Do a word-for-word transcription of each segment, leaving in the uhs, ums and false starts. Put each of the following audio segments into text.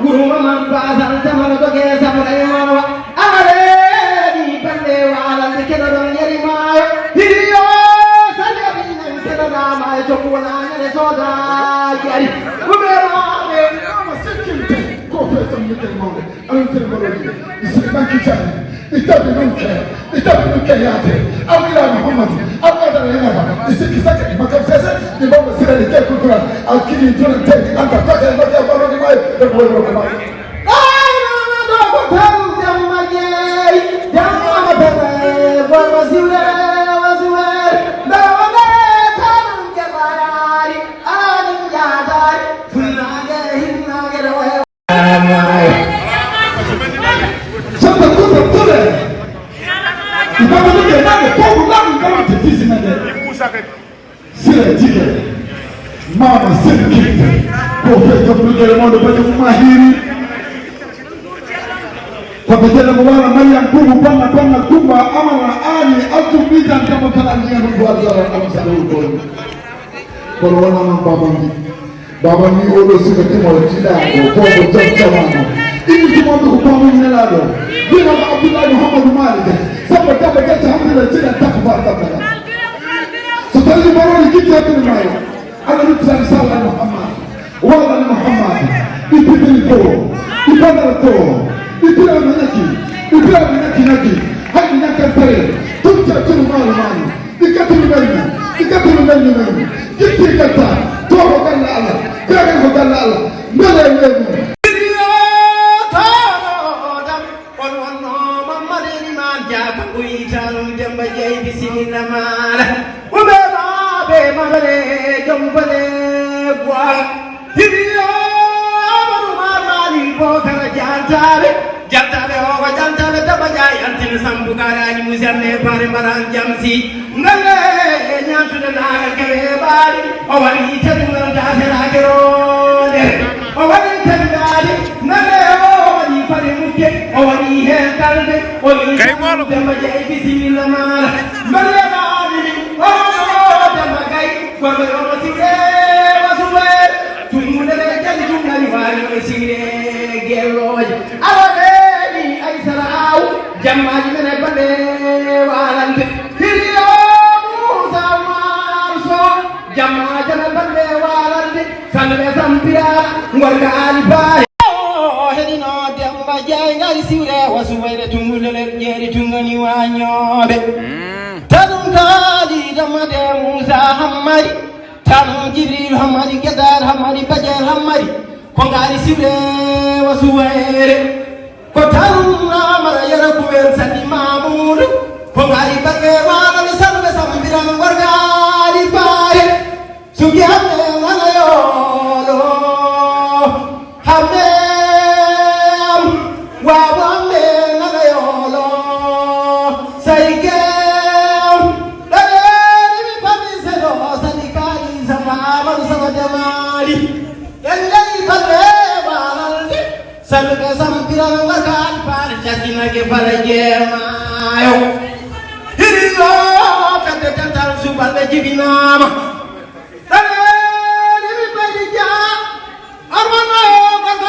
Wuro Mamadu Basal, jamano doge, sabra e manowa. Areeni bande waalande, keɗoɗon yari maayo. Hiɗi yo sali abinan, keɗoɗa maayo, cokku wona ñande soodaaji ari. Ɗume maaɓe? Ama sikkinte, ko feetan miten mawɓe. Alantere mbaɗoji, ɗi siri ɓanki jani, ɗi tabi ɗum ke, ɗi tabi ɗum ke yaate. Alkira Muhammadu, alkadara yenaba, ɗi sikki sakka, ɗi makam sese, ɗi mbawɓe sirani ke kultural, alkini tunan te, anta fake, mbake, mbaɗoji maayo, ɗe ko woni ko maayo. Ay, mama ɗo ko tan jamma jeey, jamma ko tan, gorko siwre, o siwre, nde wonde tan jamma yaari, aɗum yaadaari, funnaange, hinnaange, ɗo wayo. Samba Kuta Touré. Ibaba Luke nane, fofu nani kama titisi nane. Sira jike. Mama sirkite. Ko fe ko bulgere mondo bani umahiri. Ko be jere mo wala Mariam Bubu, banga, banga, Kumba, Amara, Ali, Altu, Bijan, kama tala ni ya Mungu wa zara, kama sa Mungu. Kono wona noon, baaba mi. Baaba mi, oɗo suka timol jiɗaaɗo, boobo jom jamaanu. Inni timol ko baabu nelaaɗo. Wiyama Abdullahi Muhammadu Malik. Samba Demba Gacce, Hamdulillah, jiɗa takko ba Demba. So tawi mbaroɗi gidde hakkunde maayo, Allah ruttitani Salla Muhammad, Walla Muhammad, ɗi pipiri to, ɗi bandal to, ɗi pirama ñakki, ɗi pirama ñakki ñakki, hay ñakkan tare, tumta turu maalu maalu. Ɗi katuru men, ɗi katuru men, men. Gitti gatta, to ko galla Allah, gaga ko galla Allah, mbele men. On wonno Mamadou Elimane Diatta, o yiitanum Demba Jeey, bisimilla maɗa. Umɓe maɓe Mamadou e Jombole Boy. Hiɗi yo Amadou Mamani Bokara Jantaɓe. Jantaɓe o ko jantaɓe Daba Njaay, Altine Sambu, Karaani Musanne, Pare Mbaran Jamsi. Ngale e ñaantude naange kewe e ɓaari. O waɗi teddugal daaseraake ronde. O waɗi teddugaali. Ngale o waɗi paɗe mukke. O waɗi heen kalde. O yi Kay wolo. Demba Jeey, bisimilla maɗa. Mbaɗe maami. O Demba Gay. Gorko yo mo siwre, o suwe. Tunguɗe ɓe jali tungani waali o siwre gelloje. Awa ɓeeni ay saraaw, jammaaji men e bande waalante. Hiriyo Muusa Umar Sow, jammaaji men e bande waalante. Salɓe sampira, ngorka Ali Baare. O heɗino Demba Jeey ngari siwre, o suwayde tunguɗe ɓe jeeri tungani wañooɓe. Tanum kaali damade Muusa Hammadi. Tanum Jibril Hammadi, Gedar Hammadi, Badiel Hammadi, ko ngaari siwre wa suwayre. Ko tanum Amara Yara Kumen Sadi Mamudu, ko ngaari bagge wala mi salbe sambira mi wargaari bare. Sugi hamme ngana yolo. Hamme am, wawa hamme ngana yolo. Sayke am, ɗaɗeri mi pami seno sani kali sama amadu sama jamali. Yallay balle walal de. Salluɓe sampiral wargal paale casinake fala jeemayo. Hiriyo fedde dental subalɓe jibinama. Ɗaɗeri mi baydi ja. Armano gorko.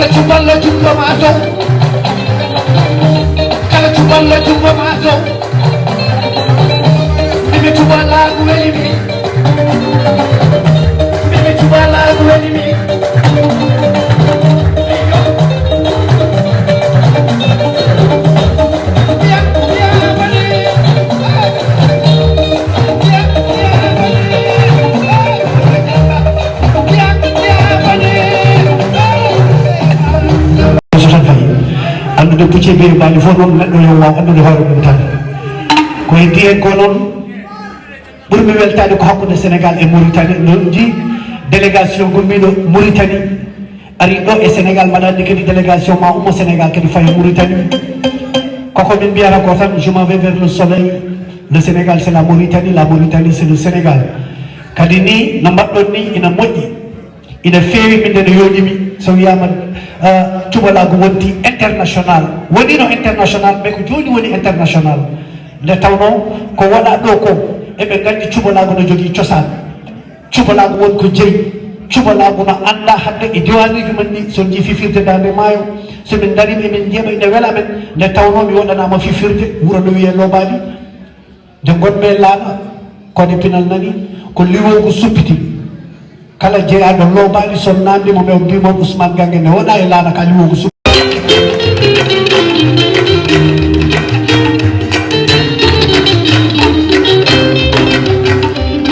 Kala cuballo jungo ma dow. Kala cuballo jungo ma dow. Mimi cubalaagu weli mi. Mimi cubalaagu weli mi. So tan fayi. Anndude pucci e beebaali fof noon, neɗɗo yo waaw anndude hoore mum tan. Ko heddi heen ko noon, ɓurmi weltaade ko hakkunde Sénégal e Mauritanie. No njii délégation gummiiɗo Mauritanie ari ɗo e Sénégal, mbaɗa anndi kadi délégation ma ummo Sénégal kadi fayi Mauritanie. Koko min mbiyata ko tan, je m'en vais vers le soleil. Le Sénégal, c'est la Mauritanie, la Mauritanie, c'est le Sénégal. Kadi ni, no mbaɗɗon ni, ina moƴƴi. Ina feewi, min nde no yooɗimi. So wiyaama, ah, cubalaagu wonti international. Woniino international, mais ko jooni woni international. Nde tawnoo ko waɗaa ɗo ko, eɓe nganndi cubalaagu no jogii cosaan. Cubalaagu won ko jeyi. Cubalaagu no anndaa hannde e diwaanuuji men ɗi, so njii fifirde Daande Maayo, so min ndarii, emin njeeɓa, ina wela men. Nde tawnoo mi waɗanaama fifirde wuro no wiyee Loobaali. Nde ngonmi e laana, kono e pinal nani, ko liwongu suppiti. Kala jeyaaɗo Loobaali, so naamndiima, mi o mbiima on Ousmane Gange ne waɗa e laana ka liwongu suppiti.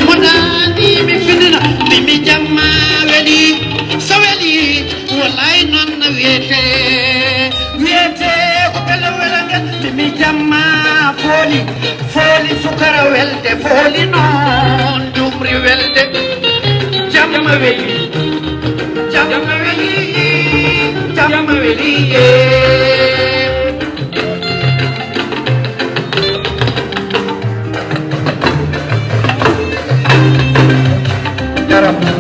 Mo naani mi finina, mi, mi jamma weli, so weli, wallaay noon no wiyetee. Wiyetee ko Bello Welangel, mi, mi jamma fooli, fooli sukara welde, fooli noon jumri welde. Jamma weli, jamma weli, jamma weli, eh. Jarama.